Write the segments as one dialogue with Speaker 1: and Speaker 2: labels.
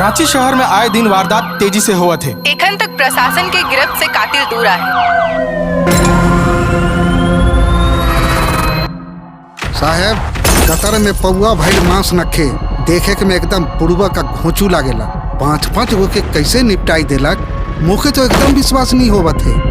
Speaker 1: रांची शहर में आए दिन वारदात तेजी से होवत है।
Speaker 2: एखन तक प्रशासन के गिरफ्त से कातिल दूर आहे।
Speaker 3: साहेब, कतर में पौआ भइल मांस नखे देखे के में एकदम पुड़ुआ का घोंचू लागेला। 5-5 गो के कैसे निपटाई देलक, मुखे तो एकदम विश्वास नहीं होवत है।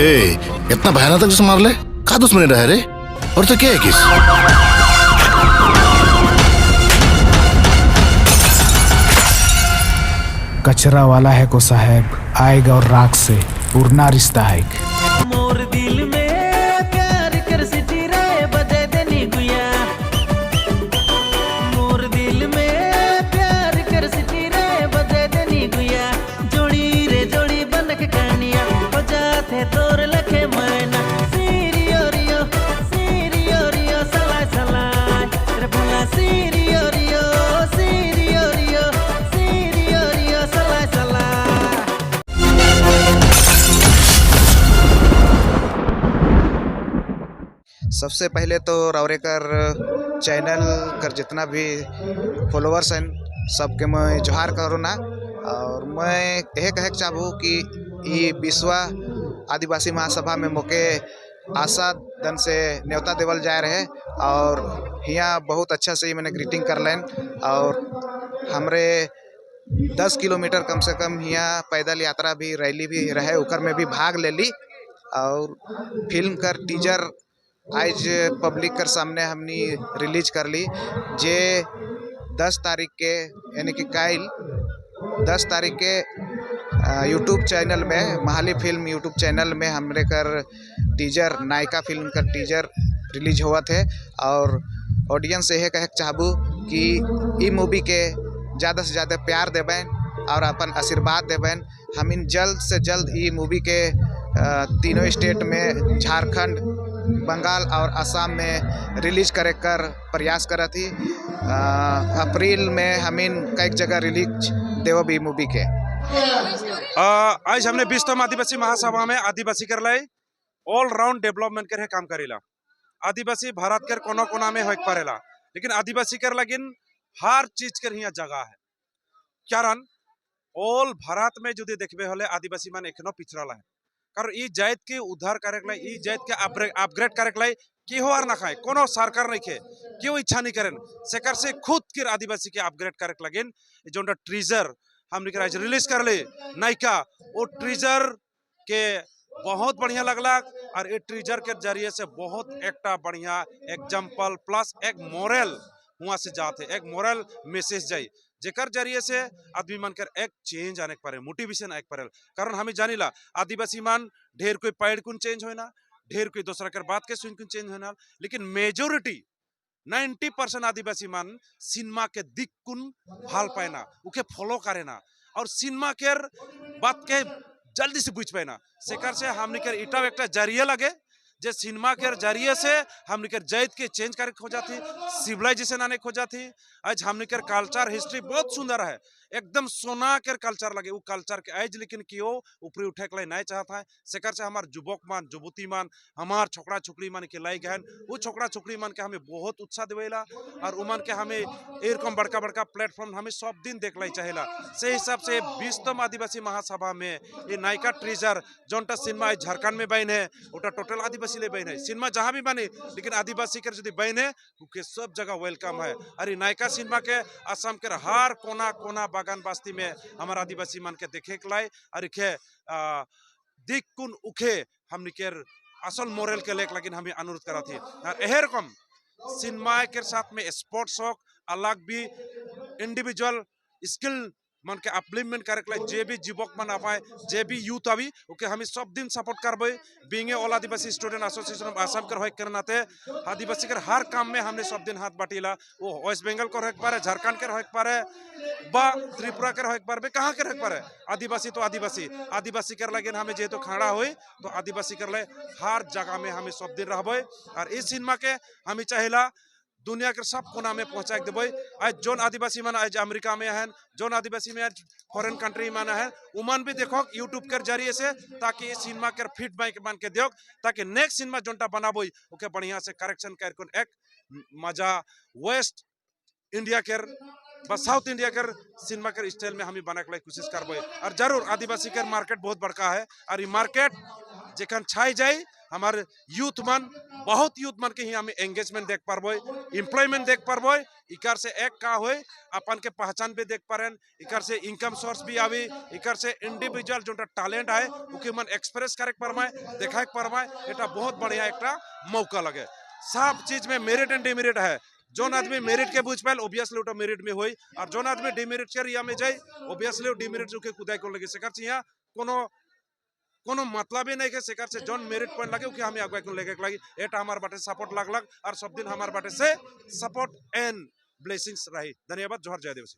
Speaker 4: ए, इतना भयानक तक मार ले का दुश्मनी रहे रे? और तो क्या है किस?
Speaker 5: कचरा वाला है को साहेब आएगा और राख से पुरना रिश्ता है।
Speaker 6: मोर दिल में प्यार कर सिटी रे बजे देनी गुया, मोर दिल में प्यार कर सिटी रे बजे देनी गुया, जोड़ी रे जोड़ी बनक कनिया हो जाते तोर लखे मैना, सीरियो रियो सीरियो रियो सला सला रे भोला, सीरियो रियो सीरियो रियो सीरियो रियो सला सला।
Speaker 7: सबसे पहले तो रौरेकर चैनल कर जितना भी फॉलोअर्स हैं सबके मैं जोहार करो ना। और मैं यह कहे चाहूँ कि ये विश्व आदिवासी महासभा में मोके आशा दन से न्योता देवल जाए रहे और यहाँ बहुत अच्छा से मैंने ग्रीटिंग कर लेन। और हमरे 10 किलोमीटर कम से कम यहाँ पैदल यात्रा भी रैली भी रहे, उकर में भी भाग ले ली। और फिल्म कर टीजर आज पब्लिक कर सामने हमनी रिलीज कर ली, जे 10 तारीख के यानी कि काल 10 तारीख के यूट्यूब चैनल में महाली फिल्म यूट्यूब चैनल में हमरे कर टीजर नायिका फिल्म कर टीजर रिलीज हुआ थे। और ऑडियंस से यह कहे चाहबू कि ई मूवी के ज़्यादा से ज़्यादा प्यार देवें और अपन आशीर्वाद देवें। हम इन जल्द से जल्द ई मूवी के तीनों स्टेट में झारखंड, बंगाल और असम में रिलीज करे कर प्रयास करत ही। अप्रैल में हम इन कई जगह रिलीज देवब ई मूवी के।
Speaker 8: आज हमने 20 आदिवासी महासभा में आदिवासी कर लाई ऑल राउंड डेवलपमेंट कर काम करेला। आदिवासी भारत के कोना कोना में होक पड़ेला, लेकिन आदिवासी कर लगिन हर चीज कर यहाँ जगह है। कारण ऑल भारत में यदि देखबे होले आदिवासी मन एखनो पिछड़ल है। कारण ई जात के उद्धार करे के लाई, ई जात के अपग्रेड करे के लाई केहो are ना खाए, कोनो सरकार नहीं खे, केहू इच्छा नहीं करेन। सेकर से खुद के आदिवासी के अपग्रेड करे के लगिन जोन ट्रीजर हमने के आज रिलीज कर ले नायिका, वो ट्रीजर के बहुत बढ़िया लगला। और ये ट्रीजर के जरिए से बहुत एकटा बढ़िया एग्जाम्पल प्लस एक मोरल वहाँ से जाते, एक मोरल मैसेज जाए, जेकर जरिए से आदमी मन कर एक चेंज आने पड़े, मोटिवेशन आने पड़े। कारण हमें जानिला आदिवासी मन ढेर कोई पैड कुन चेंज होना, ढेर कोई दूसरा कर बात के सुन कुन चेंज होना, लेकिन मेजोरिटी 90% आदिवासी मन सिनेमा के दिक कुन भाल पाए ना, उके फॉलो करे ना और सिनेमा के बात के जल्दी से बुझ पाए ना। सेकर से हमने के इटा एक जरिए लगे जे सिनेमा के जरिए से हमने के जात के चेंज करके खो जाती, सिविलाइजेशन आने खो जाती। आज हमने के कल्चर हिस्ट्री बहुत सुंदर है, एकदम सोना के कल्चर लगे, वो कल्चर के आज लेकिन क्यों ऊपरी उठे के लिए नहीं चाहता है। सेकर से हमार युवक मान, युवती मान, हमार छोकरा छोकरी मान के लाइक हैं, वो छोकरा छोकरी मान के हमें बहुत उत्साह देवेला और उमन के हमें एरकम बड़का बड़का प्लेटफॉर्म हमें सब दिन देख लाई चाहेला। से हिसाब से 20तम आदिवासी महासभा में ये नायिका ट्रीजर जोनटा सिनेमा झारखंड में बन है, ओटा टोटल आदिवासी ले बन है। सिनेमा जहाँ भी बने लेकिन आदिवासी के यदि बन है उके सब जगह welcome है। अरे नायिका सिनेमा के असम के हर कोना कोना बागान बस्ती में हमारा आदिवासी मन के देखे के लाए और इखे दिख कुन उखे हमनी के असल मोरल के लेक लेकिन हमें अनुरोध करा थी। और एहे रकम सिनेमा के साथ में स्पोर्ट्स हो अलग भी इंडिविजुअल स्किल मन के अपलिफ्टमेंट करे के जे भी युवक मन आपाए, जे भी यूथ आवी, ओके हमें सब दिन सपोर्ट करबे। Being a All Adivasi Student Association of Assam कर होय के नाते आदिवासी कर हर काम में हमने सब दिन हाथ बाटीला। वो वेस्ट बंगाल कर होय पारे, झारखंड कर होय पारे बा त्रिपुरा कर होय पारे, कहाँ कर होय पारे, आदिवासी तो आदिवासी। आदिवासी कर लगे हमें जेहेतु खड़ा होई तो आदिवासी कर ले हर जगह में हमें सब दिन रहबे। और इस सिनेमा के हमें चाहेला दुनिया के सब कोना में पहुंचा देबे। आज जोन आदिवासी मन आज अमेरिका में हैं, जोन आदिवासी में आज फॉरेन कंट्री में है, उमन भी देखो यूट्यूब के जरिए से, ताकि इस सिनेमा के फीडबैक बन के दियो, ताकि नेक्स्ट सिनेमा जोनटा बनाबो ओके बढ़िया से करेक्शन कर एक मजा वेस्ट इंडिया के बा साउथ इंडिया के सिनेमा के स्टाइल में हमें बना के कोशिश करबे। और जरूर आदिवासी के मार्केट बहुत बड़का है और ये मार्केट जखन छाई जाए, हमारे यूथ मन, बहुत यूथ मन के ही हमें एंगेजमेंट देख पारबो, एम्प्लॉयमेंट देख पारबो। इकर से एक का होए, अपन के पहचान भी देख पारेन, इकर से इनकम सोर्स भी आवी, इकर से इंडिविजुअल जो टैलेंट है ओके मन एक्सप्रेस करे पारमाए, देखाए पारमाए। एटा बहुत बढ़िया एक मौका लगे। सब चीज में merit and demerit है। जोन आदमी मेरिट के बुझ पाए, ऑब्वियसली ओटा मेरिट में होई, और जोन आदमी डिमेरिट के रिया में जाए, ऑब्वियसली डिमेरिट के कुदाई को लगे। सेकर से यहाँ कोनो कोनो मतलब ही नहीं के। सेकर से जोन मेरिट पॉइंट लगे ओके हमें आगे लेके लगी। एटा हमार बाटे सपोर्ट लाग लाग और सब दिन हमार बाटे से support and blessings रही। धन्यवाद, जोहार, जय आदिवासी।